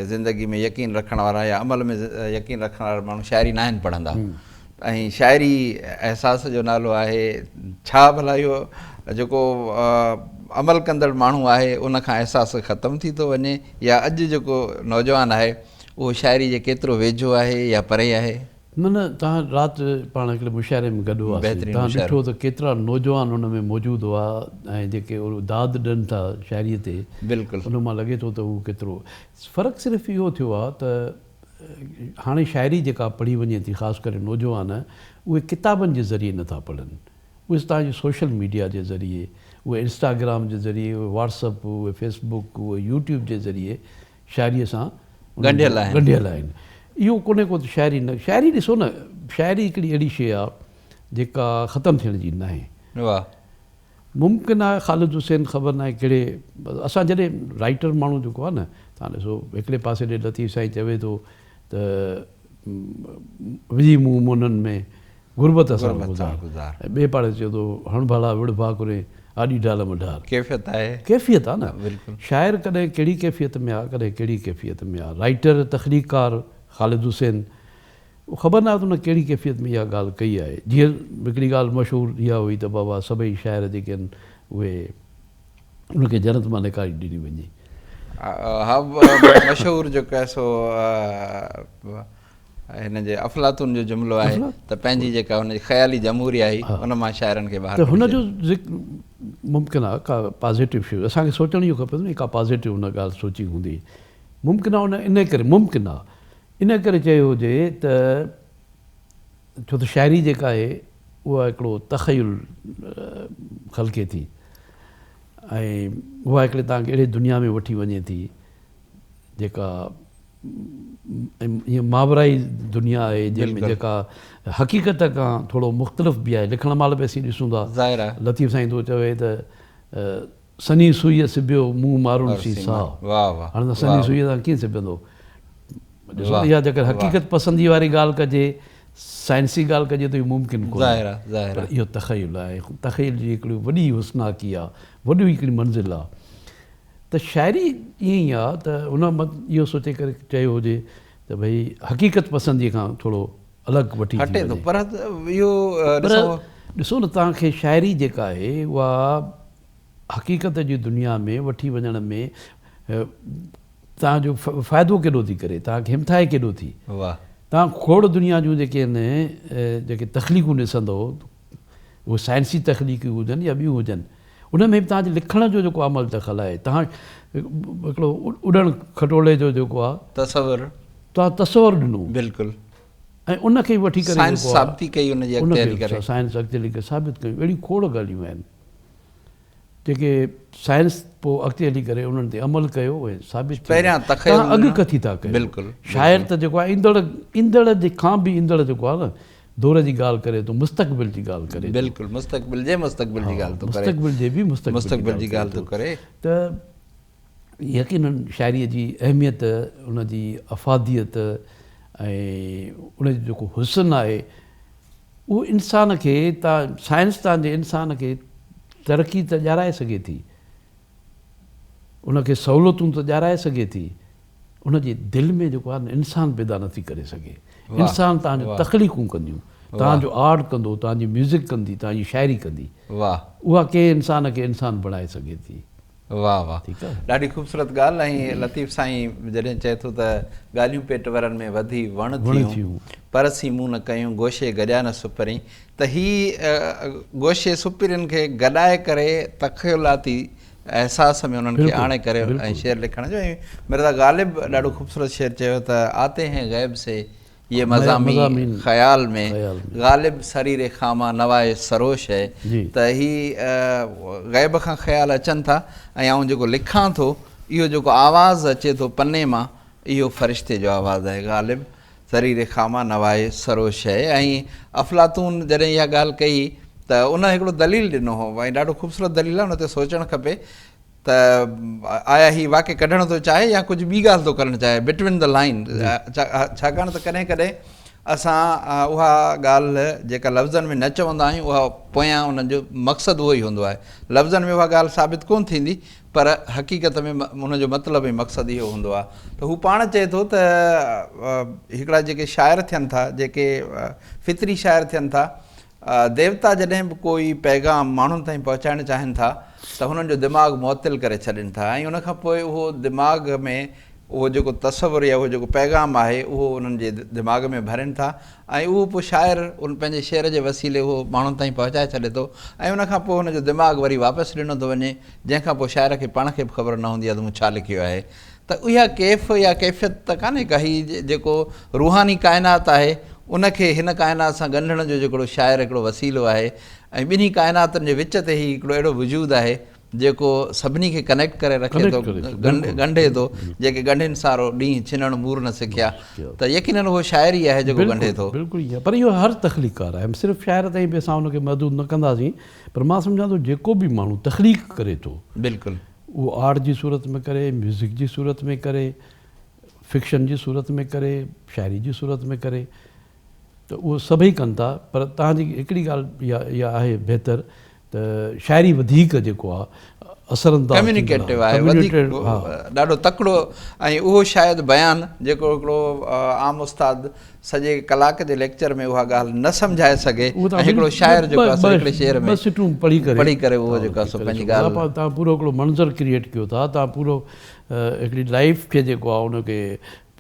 زندگي ۾ يقين رکڻ وارا يا عمل ۾ يقين رکڻ وارا ماڻهو شاعري ناهن پڙهندا ۽ شاعري احساس جو نالو آهي ڇا ڀلا اهو جيڪو عمل ڪندڙ ماڻهو آهي ان کان احساس ختم ٿي ٿو وڃي يا اڄ جيڪو نوجوان آهي اهو شاعري جي ڪيترو ويجهو آهي يا پري آهي؟ نه نه توهان رات پاڻ هڪڙي مشاعري ۾ گڏ هئاسين توهان ڏٺو ته ڪيترا نوجوان ان ۾ موجود هئا ۽ جيڪي داد ڏين ٿا شاعري تي بلڪل ان مان لڳي ٿو ته هو ڪيترو فرق صرف اهو ٿيو آهي ته هاڻي شاعري جيڪا پڙهي وڃي ٿي خاص ڪري نوجوان اهي ڪتابن جي ذريعي نٿا پڙهن اهي توهان جي سوشل ميڊيا جي ذريعي اهي انسٽاگرام جي ذريعي اهي واٽس اپ اهي فيس بڪ اهي يوٽيوب جي ذريعي شاعريء سان ڳنڍيل آهن. ڳنڍيل آهن. اهو ڪونهي ڪو ته شاعري نه شاعري ڏسو نه شاعري هڪڙي اهڙي شيء آ جيڪا ختم ٿيڻ جي ناهي. واهه. ممڪن آهي خالد حسين خبر ناهي ڪهڙي اسان جڏهن رائيٽر ماڻهو جيڪو آ نه توهان ڏسو هڪڙي پاسي ڏي لطيف سائين چوي ٿو ته وجهي منهن مونن ۾ غربت سان گذار ۽ ٻئي پاڙي چئي ٿو هڻ ڀالا وڙ ڀاڪرين آڏي ڍال م ڍار. ڪيفيت آهي. ڪيفيت آ نه. شاعر ڪڏهن ڪهڙي ڪيفيت ۾ آ ڪڏهن ڪهڙي ڪيفيت ۾ آ. رائيٽر تخليقڪار خالد حسين خبر ناهي ته ان ڪهڙي ڪيفيت ۾ اها ڳالهه ڪئي آهي. جيئن هڪڙي ڳالهه مشهور اها هئي ته بابا سڀئي شاعر جيڪي آهن اهي ان کي جنت مان نڪاري ڏني وڃي. ها مشهور جيڪو آهي سو هن جي افلاطون جو جملو آهي ته پنهنجي جيڪا هن جي خيالي جمهوريه هئي ان مان شاعرن کي ٻاهر ته هن جو ذڪر ممڪن آهي ڪا پازيٽو شيء اسان کي سوچڻ اهو کپي نه ڪا پازيٽو هن ڳالهه سوچي هوندي ممڪن آهي ان ان ڪري ممڪن آهي ان ڪري چيو هجي ته ڇو ته شاعري جيڪا آهي اها هڪڙو تخيل خلقي ٿي ۽ اها هڪڙي توهان کي اهڙي دنيا ۾ وٺي وڃي ٿي جيڪا ائين ماورائي دنيا آهي جنهن ۾ جيڪا حقيقت کان ٿورو مختلف به آهي لکڻ مهل به اسين ڏسون ٿا ظاهر آهي لطيف سائين ٿو چوي ته سني سوئيء سبيو مون مارون سين ساهه واهه واهه هاڻي ته سني سوئيء سان ڪيئن سبندو ڏسو اها جيڪر حقيقت پسندي واري ڳالهه ڪجي سائنسي ڳالهه ڪجي ته اهو ممڪن ڪونهي ظاهر آهي ظاهر پر اهو تخيل آهي تخيل جي هڪڙي وڏي حسناڪي آهي وڏي هڪڙي منزل آهي ته شاعري ائين ئي آ ته ان اهو سوچي ڪري چيو هجي ته ڀئي حقيقت پسندي کان ٿورو الڳ وٺي ٿي هٽي ٿو پر اهو پر ڏسو نه توهان کي شاعري جيڪا آهي اها حقيقت جي دنيا ۾ وٺي وڃڻ ۾ توهان جو فائدو ڪيڏو ٿي ڪري توهان کي همٿائي ڪيڏو ٿي توهان کوڙ دنيا جون جيڪي آهن جيڪي تخليقون ڏسندو اهي سائنسي تخليقون هجن يا ٻيون هجن ان ۾ به توهان جي لکڻ جو جيڪو عمل دخل آهي، توهان هڪڙو اڏڻ کٽولي جو جيڪو آهي. تصور. توهان تصور ڏنو. بلڪل. ۽ ان کي وٺي ڪري سائنس ثابتي ڪئي ان جي اڳتي هلي ڪري. سائنس اڳتي هلي ڪري ثابت ڪيون اهڙيون کوڙ ڳالهيون آهن جيڪي سائنس پوء اڳتي هلي ڪري انهن تي عمل ڪيو ۽ ثابت ٿيو. پهريان تخيل توهان اڳڪٿي ٿا ڪيو. بلڪل. شاعر ته جيڪو آهي ايندڙ ايندڙ جي کان به ايندڙ جيڪو آهي نه دور جي ڳالهه ڪري ٿو، مستقبل جي ڳالهه ڪري ٿو. بلڪل مستقبل جي مستقبل جي ڳالهه ٿو ڪري. مستقبل جي به مستقبل جي ڳالهه ٿو ڪري. ته يقينن شاعريء جي اهميت، ان جي افاديت ۽ ان جو جيڪو حسن آهي اهو انسان کي سائنس تان جي انسان کي ترقي ته ڏيارائي سگهي ٿي، ان کي سهولتون ته ڏيارائي سگهي ٿي، ان جي دل ۾ جيڪو آهي نه انسان پيدا نٿي ڪري سگهي. انسان توهان جو تخليقون ڪنديون، توهان جو آرٽ ڪندو، توهان جي ميوزڪ ڪندي، توهان جي شاعري ڪندي. اها ڪنهن انسان کي انسان بڻائي سگهي ٿي. واه واه ڏاڍي خوبصورت ڳالهه ۽ لطيف سائين جڏهن چئي ٿو ته ڳالهيون پيٽ ورن ۾ وڌي وڻ ٿيون پر سين مون نه ڪيون گوشي گڏيا نه سپرين ته هي گوشي سپرين کي گڏائي ڪري تخيلاتي احساس ۾ انهن کي آڻي ڪري ۽ شعر لکڻ جو ۽ مرزا غالب ڏاڍو خوبصورت شعر چيو ته آتي هين غيب سي يه مضامين خيال ۾ غالب سرير خامه نواء سروش هي ته هي غيب کان خيال اچن ٿا ۽ آئون جيڪو لکان ٿو اهو جيڪو آواز اچي ٿو پني مان اهو فرشتي جو آواز آهي غالب سرير خامه نواء سروش هي ۽ افلاطون جڏهن اها ڳالهه ڪئي ته ان هڪڙو دليل ڏنو هو ۽ ڏاڍو خوبصورت دليل آهي ان تي سوچڻ کپي ته آيا هي واقعي ڪڍڻ ٿو چاهي يا ڪجهه ٻي ڳالهه ٿو ڪرڻ چاهي بٽوين the line ڇاڪاڻ ته ڪڏهن ڪڏهن اسان اها ڳالهه جيڪا لفظن ۾ نه چوندا آهيون اها پويان ان جو مقصد اهو ئي هوندو آهي لفظن ۾ اها ڳالهه ثابت ڪونه ٿيندي پر حقيقت ۾ ان جو مطلب ۽ مقصد اهو هوندو آهي ته هو پاڻ چئي ٿو ته هڪڙا جيڪي شاعر ٿين ٿا جيڪي فطري شاعر ٿين ٿا ديوتا جڏهن به ڪوئي پيغام ماڻهن تائين پهچائڻ چاهين ٿا ته هنن جو دماغ معطل ڪري ڇڏين ٿا ۽ ان کان پوء اهو دماغ ۾ اهو جيڪو تصور يا اهو جيڪو پيغام آهي اهو انهن جي دماغ ۾ ڀرين ٿا ۽ اهو پوء شاعر ان پنهنجي شعر جي وسيلي اهو ماڻهن تائين پهچائي ڇڏي ٿو ۽ ان کان پوء هن جو دماغ وري واپس ڏنو ٿو وڃي جنهن کان پوء شاعر کي پاڻ کي به خبر نه هوندي آهي ته مون ڇا لکيو آهي ته اها ڪيف يا ڪيفيت ته ڪانهي ڪا هي جيڪو روحاني ڪائنات آهي ان کي هن ڪائنات سان ڳنڍڻ جو جيڪڙو شاعر هڪڙو وسيلو آهي ۽ ٻنهي ڪائناتن جي وچ تي هي هڪڙو اهڙو وجود آهي جيڪو سڀني کي ڪنيڪٽ ڪري رکي ٿو ڳنڍي ٿو جيڪي ڳنڍين سارو ڏينهن ڇنڻ مور نه سکيا ته يقينن اهو شاعر ئي آهي جيڪو ڳنڍي ٿو. بلڪل ائين پر اهو هر تخليقڪار آهي صرف شاعر تائين به اسان ان کي محدود نه ڪنداسين پر مان سمجهان ٿو جيڪو به ماڻهو تخليق ڪري ٿو بلڪل اهو آرٽ جي صورت ۾ ڪري، ميوزڪ جي صورت ۾ ڪري، فڪشن جي صورت ۾ ڪري، شاعري جي صورت ۾ ڪري ته اهو سڀئي ڪن ٿا پر توهان جي هڪڙي ڳالهه اها اها آهي بهتر ته شاعري وڌيڪ جيڪو آهي اثر انداز ڪميونيڪيٽو آهي وڌيڪ ڏاڍو تڪڙو ۽ اهو شايد بيان جيڪو هڪڙو عام استاد سڄي ڪلاڪ جي ليڪچر ۾ اها ڳالهه نه سمجهائي سگهي ۽ هڪڙو شاعر جيڪو آهي سو هڪڙي شعر ۾ ٻه سٽون پڙهي ڪري پڙهي ڪري اهو جيڪو آهي سو پنهنجي ڳالهه توهان پورو هڪڙو منظر ڪريئيٽ ڪيو ٿا توهان پورو هڪڙي لائيف کي جيڪو آهي ان کي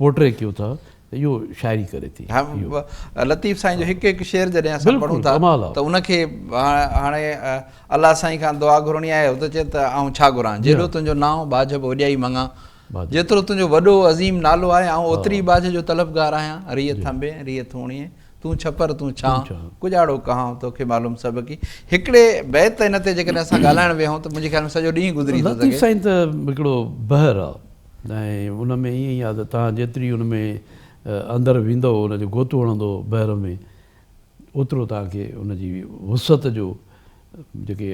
پورٽري ڪيو ٿا ته اهو شاعري ڪري ٿي. ها لطيف سائين جو هڪ هڪ شعر جڏهن اسان پڙهون ٿا ته ان کي هاڻي الله سائين کان دعا گهرڻي آهي هو ته چئي ته آئون ڇا گهران جيڏو تنهنجو نانء ٻاجهه به اوڏيائي مڱان جيترو تنهنجو وڏو عظيم نالو آهي، آئون اوتري ئي ٻاجهه جو طلبگار آهيان. ريء ٿنڀين، ريء ٿوڻيين، تون ڇپر، تون ڇانء، ڪڄاڙو ڪهانء، توکي معلوم سڀڪي. هڪڙي بيت ان تي جيڪڏهن اسان ڳالهائڻ ويهون ته منهنجي خيال ۾ سڄو ڏينهن گذري ٿو سگهي. لطيف سائين ته هڪڙو بحر آ ۽ ان ۾ ائين ئي آ ته توهان جيتري ان ۾ اندر ويندؤ، ان جو غوطو هڻندو بحر ۾، اوترو توهان کي ان جي وسعت جو جيڪي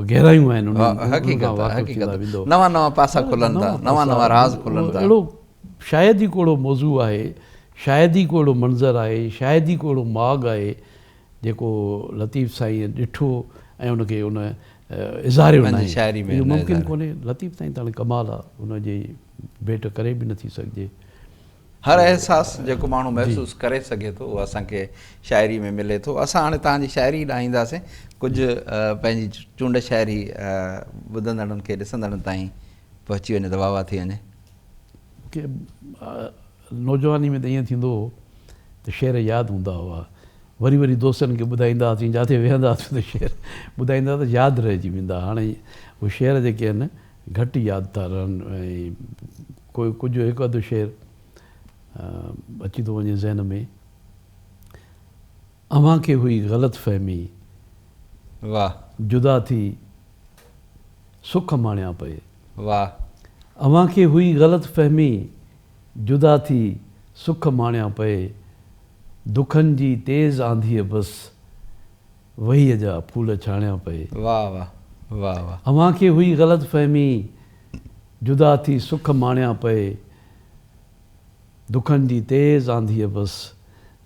گهرايون آهن انهن کان واقف ٿيندا ويندؤ. نوان نوان پاسا کلن ٿا، نوان نوان راز کلن ٿا. اهڙو شايد ئي ڪو اهڙو موضوع آهي، شايد ئي ڪو اهڙو منظر آهي، شايد ئي ڪو اهڙو ماڳ آهي جيڪو لطيف سائينء ڏٺو ۽ ان کي ان اظهاريو ناهي. اهو ممڪن ڪونهي. لطيف سائين ته هاڻي ڪمال آهي، ان جي ڀيٽ ڪري به نٿي سگهجي. هر احساس جيڪو ماڻهو محسوس ڪري سگهي ٿو اهو اسان کي شاعري ۾ ملي ٿو. اسان هاڻي توهان جي شاعري ڏانهن اينداسين. ڪجهه پنهنجي چونڊ شاعري ٻڌندڙن کي ڏسندڙن تائين پهچي وڃي ته واهه واهه ٿي وڃي. مونکي نوجواني ۾ ته ائين ٿيندو هو ته شعر ياد هوندا هئا. وري وري دوستن کي ٻڌائيندا هئاسين جاٿي ويهندا هئاسين ته شعر ٻڌائيندا ته ياد رهجي ويندا. هاڻي اهي شعر جيڪي آهن گهٽ ياد ٿا رهن ۽ ڪوئي ڪجهه هڪ اڌ شعر اچي ٿو وڃي ذهن ۾. اوهان کي هئي غلط فهمي. واه. جدا ٿي سک ماڻيان پئي. واه. اوهان کي هئي غلط فهمي جدا ٿي سک ماڻيان پئي. دکن جي تيز آنڌيء بس وهيء جا ڦول ڇاڻيان پئي. واه واه واه واه. اوهان کي هئي غلط فهمي جدا ٿي سک ماڻيان پئي. دکن جي تيز آنڌيء بس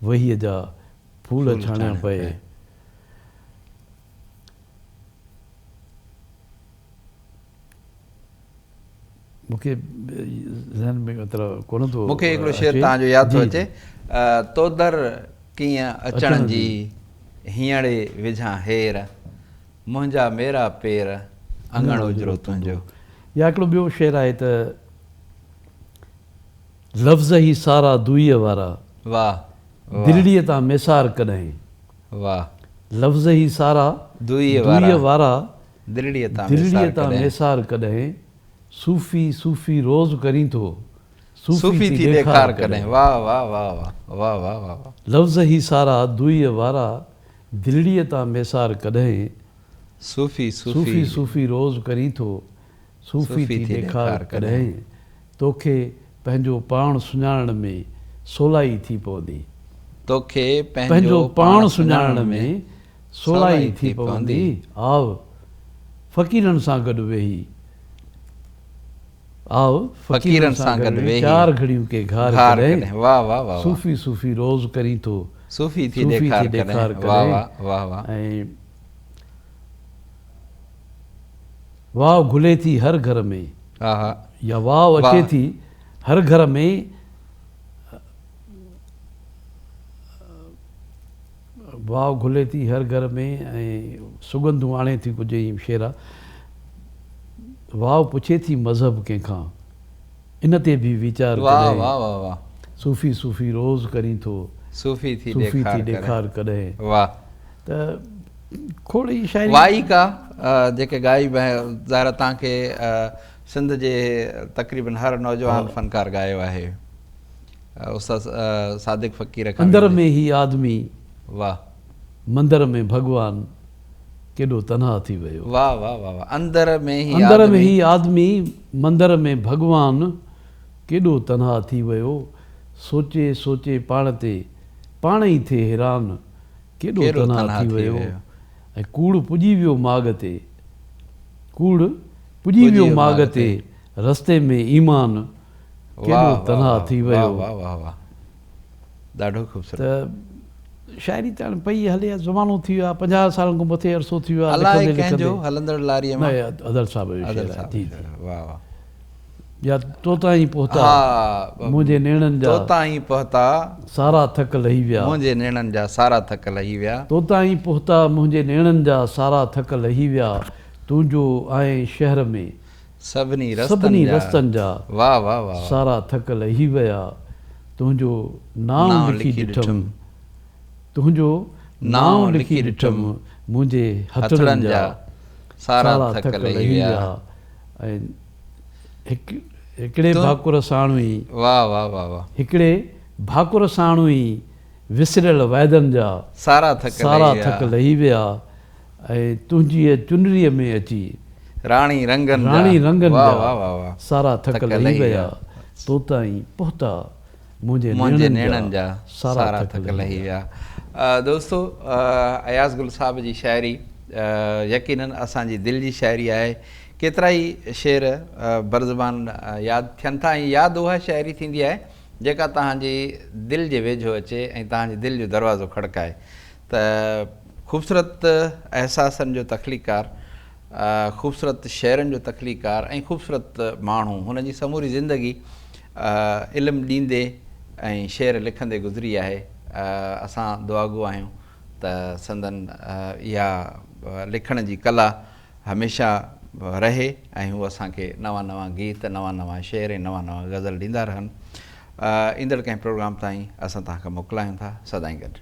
وهيء جا ڦول ڇاڻيان پئي. مون کي ذهن ۾ ايترو ڪونه ٿو مون کي هڪڙو شعر توهان جو ياد ٿو اچي تو در ڪيئن اچڻ جي هينئڙي وجهان هير منهنجا ميرا پير اڱڻ اجرو تنهنجو. يا هڪڙو ٻيو شعر آهي ته لفظ هي سارا دوئيء وارا. واه واه. دلڙيء تان ميسار ڪڏهن. واه. لفظ هي سارا دوئيء وارا. دلڙيء تان دلڙيء تان ميسار ڪڏهن. صوفي صوفي روز ڪرين ٿو. صوفي ٿي ڏيکار ڪڏهن. واه واه واه واه واه واه واه واه. لفظ هي سارا دوئيء وارا. دلڙيء تان ميسار ڪڏهن. صوفي صوفي. صوفي صوفي روز ڪرين ٿو. صوفي ٿي ڏيکار ڪڏهن. توکي پنهنجو پاڻ سڃاڻڻ ۾ سولائي ٿي پوندي. توکي پنهنجو پاڻ سڃاڻڻ ۾ سولائي ٿي پوندي. آء فقيرن سان گڏ ويهي. آء فقيرن سان گڏ ويهي چار گهڙيون ڪي گهار ڪڏهن. صوفي صوفي روز ڪرين ٿو. صوفي ٿي ڏيکار ڪڏهن. ۽ واء گهلي ٿي هر گهر ۾. يا واء اچي ٿي هر گهر ۾. واء گهلي ٿي هر گهر ۾ ۽ سڳنڌون آڻي ٿي ڪجهه ائين شعر آ. واء پڇي ٿي مذهب ڪنهن کان ان تي به ويچار ڪڏهن. صوفي صوفي روز ڪرين ٿو صوفي ٿي ڏيکار ڪڏهن. ته کوڙ ئي شاعري. وائي ڪا جيڪي ڳائي به ظاهر آ توهان کي سنڌ جي تقريبن هر نوجوان فنڪار ڳايو آهي استاد صادق فقير کان اندر ۾ هي آدمي واه. مندر ۾ ڀڳوان ڪيڏو تنها ٿي ويو. واه واه واه واه اندر ۾ هي اندر ۾ هي آدمي مندر ۾ ڀڳوان ڪيڏو تنها ٿي ويو سوچي سوچي پاڻ تي پاڻ ئي ٿئي حيران ڪيڏو تنها ٿي ويو ۽ ڪوڙ پڄي ويو ماڳ تي ڪوڙ پڄي ويو ماڳ تي رستي ۾ ايمان ڪيڏو تنها ٿي ويو. واه واه واه ڏاڍو خوبصورت. ته شاعري ته هاڻي پئي هلي آ زمانو ٿي ويو آ 50 سالن کان مٿي عرصو ٿي ويو آ لکندي لکندي. الائي ڪنهن جو هلندڙ لاريء مان. نه ادل صاحب جو شعر آهي جي جي. واه واه. يا تو تائين پهتا منهنجي نيڻن جا. تو تائين پهتا. سارا ٿڪ لهي ويا. منهنجي نيڻن جا سارا ٿڪ لهي ويا. تو تائين پهتا منهنجي نيڻن جا سارا ٿڪ لهي ويا. تون جو آئين شهر ۾. سڀني رستن جا. واه واه واه. سارا ٿڪ لهي ويا. تنهنجو نانء لکي ڏٺم. تنهنجو نانء لکي ڏٺم منهنجي هٿڙن جا. سارا ٿڪ لهي ويا. ۽ هڪڙي ڀاڪر ساڻ ئي. واه واه واه واه. هڪڙي ڀاڪر ساڻ ئي وسريل وعدن جا. سارا ٿڪ سارا ٿڪ لهي ويا. ۽ تنهنجيء چنريء ۾ اچي. راڻي رنگن جا. راڻي رنگن جا. واه واه واه. سارا ٿڪ لهي ويا. تو تائين پهتا. منهنجي نيڻن جا سارا ٿڪ لهي ويا. دوستو اياز گل صاحب جي شاعري يقينن اسان جي دل جي شاعري آهي. ڪيترائي شعر برزبان ياد ٿين ٿا ۽ ياد اها شاعري ٿيندي آهي جيڪا توهان جي دل جي ويجهو اچي ۽ توهان جي دل جو دروازو کڙڪائي ته خوبصورت احساسن جو تخليقڪار خوبصورت شعرن جو تخليقڪار ۽ خوبصورت ماڻهو هن جي سموري زندگي علم ڏيندي ۽ شعر لکندي گذري آهي. اسان دعاگو آهيون ته سندن اها لکڻ جي ڪلا هميشه رهي ۽ هو اسان کي نوان نوان گيت، نوان نوان شعر ۽ نوان نوان غزل ڏيندا رهن. ايندڙ ڪنهن پروگرام تائين اسان توهان کان موڪلايون ٿا. سدائين گڏ.